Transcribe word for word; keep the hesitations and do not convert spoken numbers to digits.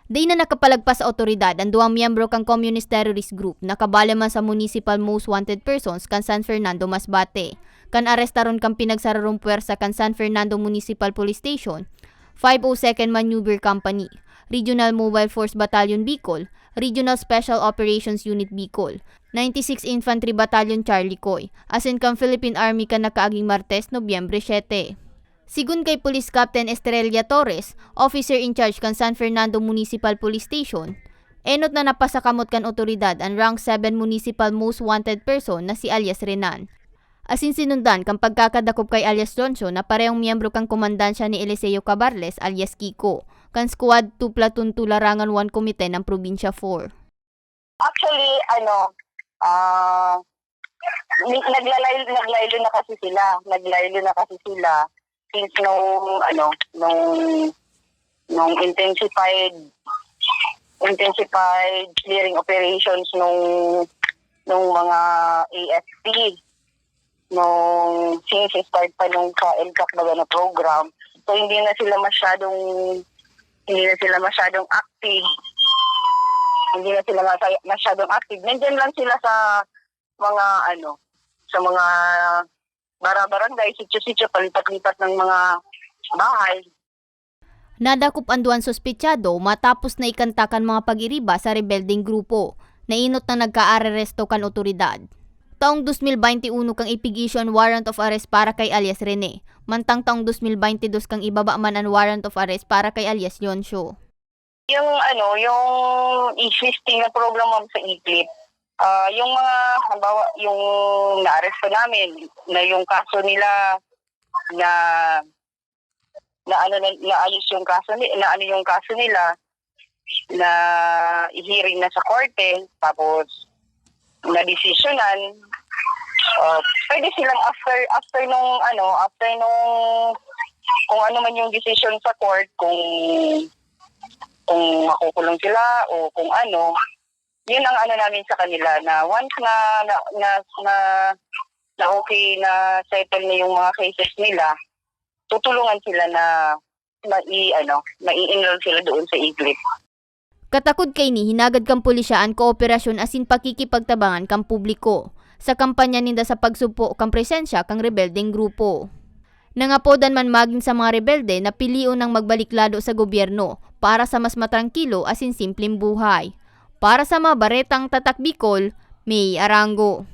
Dai na nakapalagpas sa otoridad an duwang miyembro kan Communist Terrorist Group na kabale man sa Municipal Most Wanted Persons kan San Fernando, Masbate, kan arestaron kan pinagsararong puwersa kan San Fernando Municipal Police Station, five oh second Maneuver Company, Regional Mobile Force Battalion Bicol, Regional Special Operations Unit Bicol, ninety-six Infantry Battalion Charlie Coy, asin kan Philippine Army kan nakaaging Martes, Nobyembre siete. Sigon kay Police Captain Estrella Torres, officer in charge kan San Fernando Municipal Police Station, enot na napasakamot kan otoridad an Rank seven Municipal Most Wanted Person na si alias Renan, asin sinundan kan pagkakadakop kay alias Leoncio na parehong miyembro kan komandansya ni Eliseo Cabarles alias Kiko, kan Squad two Platoon two Larangan one Committee ng Probinsya four. Actually, ano, ah, ni- naglalay naglaylo na kasi sila. Naglaylo na kasi sila since nung, ano, nung nung intensified intensified clearing operations nung nung mga A F P, nung since start pa nung sa EDSA baga na program. So hindi na sila masyadong hindi na sila masyadong active. Hindi na sila masya- masyadong active. Nandiyan lang sila sa mga, ano, sa mga bara-barangay, sitio-sitio, palipat-lipat ng mga bahay. Nadakop an duwang suspetsado matapos na ikanta kan mga pag-iriba sa rebeldeng grupo, na enot na nagkaareresto kan otoridad. Taong dos mil baynte uno kang ipig-issue an warrant of arrest para kay alias Rene, mantang taong dos mil baynte dos kang ibaba man an warrant of arrest para kay alias Leoncio. Yung, ano, yung existing na program, ma'am, sa iglip, ah, yung mga, halimbawa, yung naaresto namin, na yung kaso nila na, na ano, na, naayos yung kaso ni, na ano yung kaso nila, na i-hearing na sa korte, tapos nadesisyonan, ah, pwede silang after, after nung, ano, after nung, kung ano man yung decision sa court, kung, kung makukulong sila o kung ano, yun ang ano namin sa kanila, na once na, na, na, na, na okay, na settle na yung mga cases nila, tutulungan sila na mai-, ano, mai-enroll sila doon sa iglip. Katakod kaini, hinagad kan pulisya an kooperasyon asin pakikipagtabangan kan publiko sa kampanya ninda sa pagsugpo kan presensya kan rebeldeng grupo. Nangapodan man magin sa mga rebelde na pilion nang magbalik lado sa gobyerno para sa mas matrangkilo asin simpleng buhay. Para sa mga baretang Tatak Bicol, May Arango.